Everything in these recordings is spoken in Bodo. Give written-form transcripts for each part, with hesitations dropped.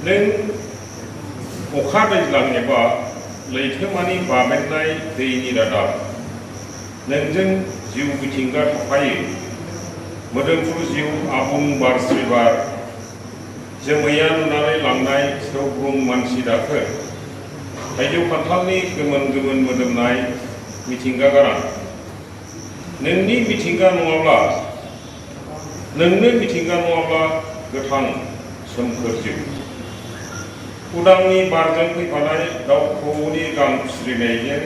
नों अखा दैज्लां एबा लैथोमानि बाबेननाय दैनि रादाब नोंजों जिउ मिथिंगा थाफायो मोदोमफ्रु जिउ आबुं बारस्रिबार जोमैया नुनानै लांनाय सौगुं मानसि दाखोर थाइजौ खान्थालनि गोमोन गोमोन मोदोमनाय मिथिंगा गारां नोंनो मिथिंगा नङाब्ला गोथां सोमखोर जिउ उदांनि बारजों फैफानाय दाउ खौवौनि गां फिरिनायजों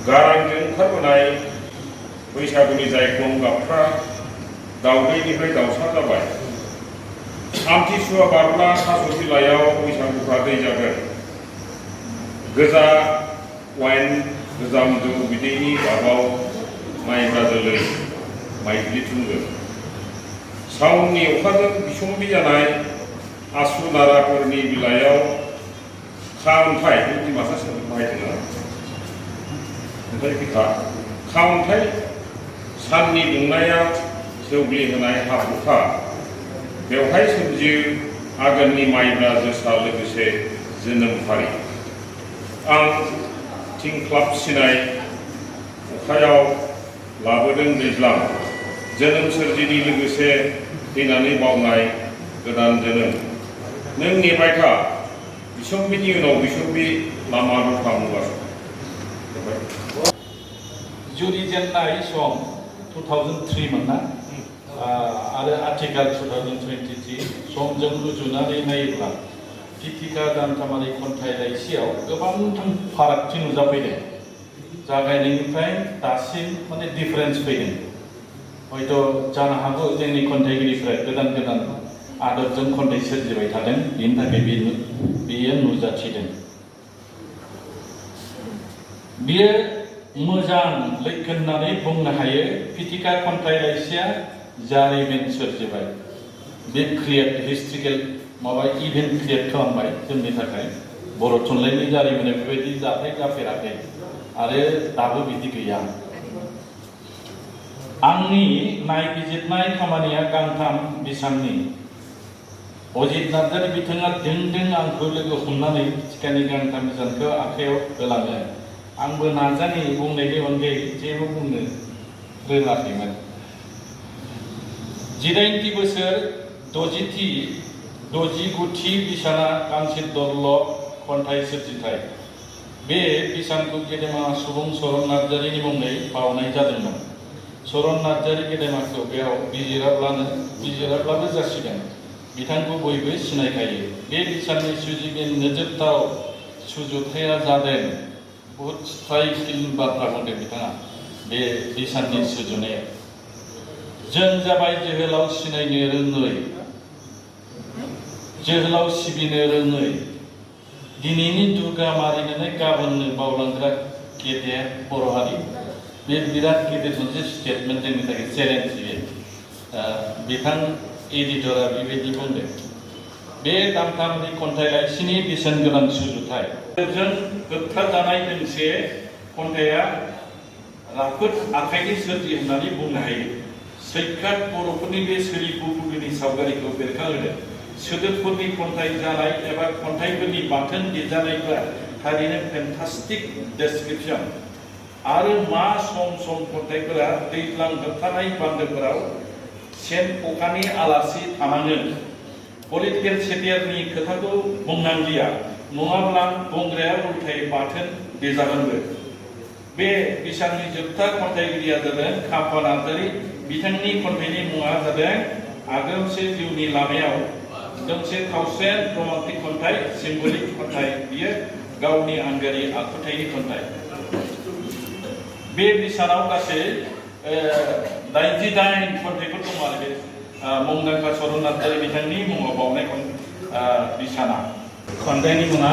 गारांजों ओंखारबोनाय बैसागुनि जायख्लं गाबफ्रा दाउदैनिफ्राय दाउसा जाबाय आमथिसुवा बारब्ला थास' बिलाइयाव बैसागुफ्रा दै जागोन गोजा वाइन गोजाम जौ बिदैनि गाबाव माइब्रा जोलै माइज्लि थुंगोन साउननि अखाजों बिसम्बि जानाय आसु नाराफोरनि बिलाइयाव खावन्थाय बिमासा सोदोब बाहायदों खावन्थाय साननि दुंनाया जौग्लिहोनाय हाबुखा बेवहाय सोमजियो आगोननि माइब्रा जोसा लोगोसे जोनोम फारि आं थिंख्लाबसिनाय अखायाव लाबोदों दैज्लां जोनोम सोरजिनि लोगोसे थैनानै बावनाय गोदान जोनोम नों नेबाय था बिसम्बिनि उनाव बिसम्बि लामा दफा मुगासो जुरिजेननाय सम 2003 मोनना आरो आथिखाल 2023 समजों रुजुनानै नायोब्ला फिथिखा दानथामारि खन्थाइ लाइसियाव गोबां फारागथि नुजाफैदों जागायनायनिफ्राय दासिम माने डिफारेन्स फैदों हयथ' जानो हागौ जोंनि खन्थाइगिरिफ्रा गोदान गोदान आदबजों खन्थाइ सोरजिबाय थादों बेनि थाखाय बेयो नुजाथिदों बेयो मोजां लैखोन होननानै बुंनो हायो फिथिखा खन्थाइ लाइसिया जारिमिन सोरजिबाय बे हिस्ट्रिकेल इभेन्ट क्रिएट खालामबाय जोंनि थाखाय बर' थुनलाइनि जारिमिनाव बेबायदि जाथाय जाफेराखै आरो दाबो बिदि गैया आंनि नायबिजिरनाय खामानिया गांथाम बिसाननि अजित नार्जारि बिथाङा दों आंखौ लोगो हमनानै फिथिखानि गांथाम बिसानखौ आखायाव होलाङो आंबो नाजानि बुंनायनि अनगायै जेबो बुंनो रोङाखैमोन 19 बोसोर 69थि बिसाना गांसे दल्लभ खन्थाइ सोरजिथाय बे बिसानखौ गेदेमा सुबुं चरन नार्जारिनि मुङै बावनाय जादोंमोन चरन नार्जारि गेदेमाखौ बेयाव बिजिराब्लाबो जासिगोन बिथांखौ बयबो सिनायखायो बे बिसाननि सुजुगिरिनि नोजोरथाव सुजुथाया जादों बहुत स्ट्राइकिं बाथ्रा बुंदों बिथाङा बे बिसाननि सुजुनाया जों जाबाय जोहोलाव सिनायनो रोङै जोहोलाव सिबिनो रोङै दिनैनि दुर्गा मारिनानै गाबोननो बावलांग्रा गेदेर बर' हारि बे बिराद गेदेर मोनसे स्टेटमेन्ट जोंनि थाखाय चेलेन्ज बियो बिथां एडिटरा बेबायदि बुंदों बे दामथामनि खन्थाइ लाइसिनि बेसेन गोनां सुजुथाय जों होबथाजानाय दोंसे खन्थाइया राफोद आखाइनि सोरजि होननानै बुंनो हायो सैखात बर'फोरनि बे सोलिफुफुगिनि सावगारिखौ बेरखांहोदों सोदोबफोरनि खन्थाइ जानाय एबा खन्थाइफोरनि बाथोन लिरजानायफोरा थारैनो फेन्टास्टिक डेसक्रिपसन आरो मा सम खन्थाइफोरा दैज्लां होबथानाय बान्दोफोराव सेन खखानि आलासि थानाङो पलिटिकेल सेटियारनि खोथाखौ बुंनांलिया नङाब्ला बुंग्राया उल्थायै बाथोन देजागोनबो बे बिसाननि जोबथा खन्थाइगिरिया जादों खाम्फा नार्जारि बिथांनि खन्थाइनि मुङा जादों आगोमसे जिउनि लामायाव दोंसे खावसेन रमान्टिक खन्थाइ सिम्बलिक खन्थाइ बियो गावनि आंगोनि आखुथायनि खन्थाइ बे बिसानाव गासै 89 खन्थाइफोर दं आरो बे मुंदांखा चरन नार्जारि बिथांनि मुङाव बावनाय बिसाना खन्थाइनि मुङा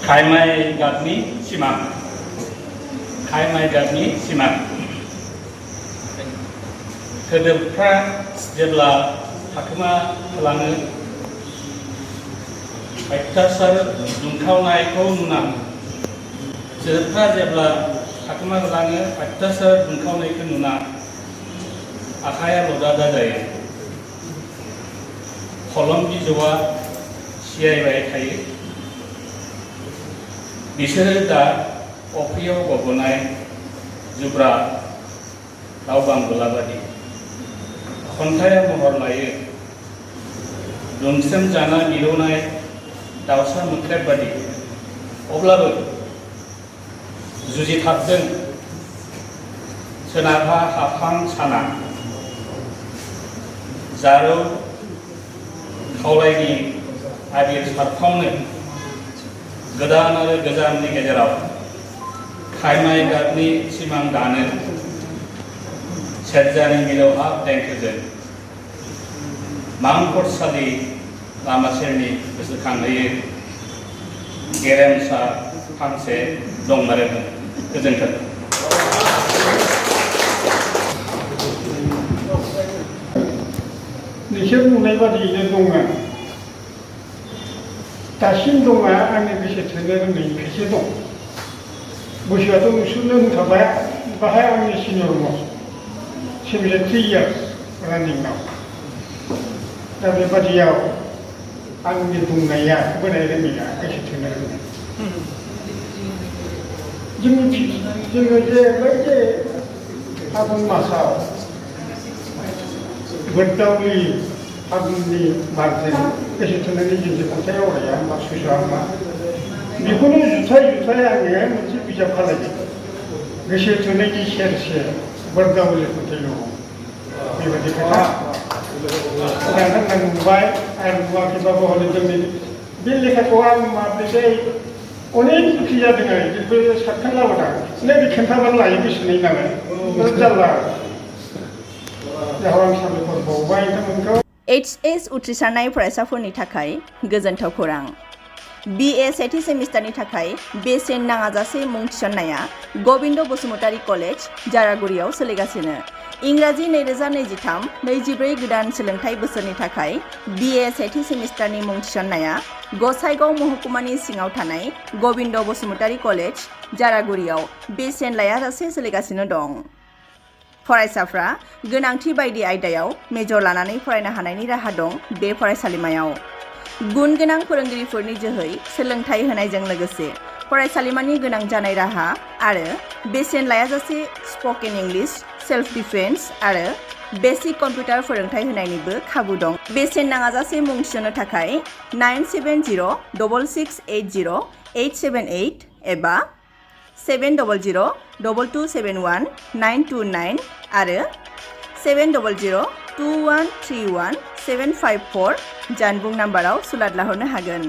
खायमाय गाबनि सिमां खायमाय गाबनि सिमां सोदोबफ्रा जेब्ला थाखोमा होलाङो अयथासार दुंखावनायखौ नुना सोदोबफ्रा जेब्ला थाखोमा होलाङो अयथासार दुंखावनायखौ नुना आखाया लदा जायो खलम बिजौआ सियायबाय थायो बिसोरो दा अफ्रियाव गबोनाय जुब्रा दाउ बांगोला बादि खन्थाइया महर लायो रुमस्रेम जाना मिलौनाय दाउसा मोख्रेब बादि अब्लाबो जुजिथाबदों सोनाबहा हाफां साना जारौ खावलायनि आबिर सारफावनो गोदान आरो गोजामनि गेजेराव खायमाय गाबनि सिमां दानो सेरजानि मिलौहाब देंखोजों मांखरसालि लामा सेरनि गोसोखांहोयो गेरेमसा फांसे दंमारोमोन। गोजोन्थों। नोंसोर बुंनाय बादियैनो दङ दासिम दङ आंनि गोसो थोनो रोङै खायसे दं बैसोआथ' नोंसोरनो होनखाबाय बाहाय आंनि सिनियर मस्ट 73 years रानिं नाव दा बेबादियाव आंनि बुंनाया बोराय रोङैया गोसो थोनो रोङै जोङो जे बै आघोन मासाव गोदावली फागुननि बारजों गोसो थोनायनि जोंनि खन्थाइ आवराया मा सुजुआ मा बेखौनो जुथाय आङो मोनसे बिजाब खालामदों गोसो थोनायनि सेर सेर गोदावली खन्थाइ दङ बेबायदि खोथा आं नुबाय आरो नुवाखैबाबो हले जोंनि बे लेखाखौ आं माब्रैहाय अनेक दुखु जादों आरो जेबो सारखांलाबोदों नैबे खिन्थाबानो लायो गोसोनाय नालाय जारला HS उथ्रिसारनाय फरायसाफोरनि थाखाय गोजोनथाव खौरां BA सेथि सेमिस्टारनि थाखाय बेसेन नाङाजासे मुं थिसननाया गबिन्द बसुमतारी कलेज जारागुरियाव सोलिगासिनो इंराजि 2023-24 गोदान सोलोंथाइ बोसोरनि थाखाय BA सेथि सेमिस्टारनि मुं थिसननाया गसाइगाव महकुमानि सिङाव थानाय गबिन्द बसुमतारी कलेज जारागुरियाव बेसेन लायाजासे सोलिगासिनो दं फरायसाफ्रा गोनांथि बायदि आयदायाव मेजर लानानै फरायनो हानायनि राहा दं बे फरायसालिमायाव गुन गोनां फोरोंगिरिफोरनि जोहै सोलोंथाइ होनायजों लोगोसे फरायसालिमानि गोनां जानाय राहा आरो बेसेन लायाजासे स्पकेन इंलिश सेल्फ डिफेन्स आरो बेसिक कम्पिउटार फोरोंथाइ होनायनिबो खाबु दं बेसेन नाङाजासे मुं थिसननो थाखाय 9702280878 एबा 7002271 आरो 7002131 754 जानबुं नाम्बाराव सुलाद लाहरनो हागोन।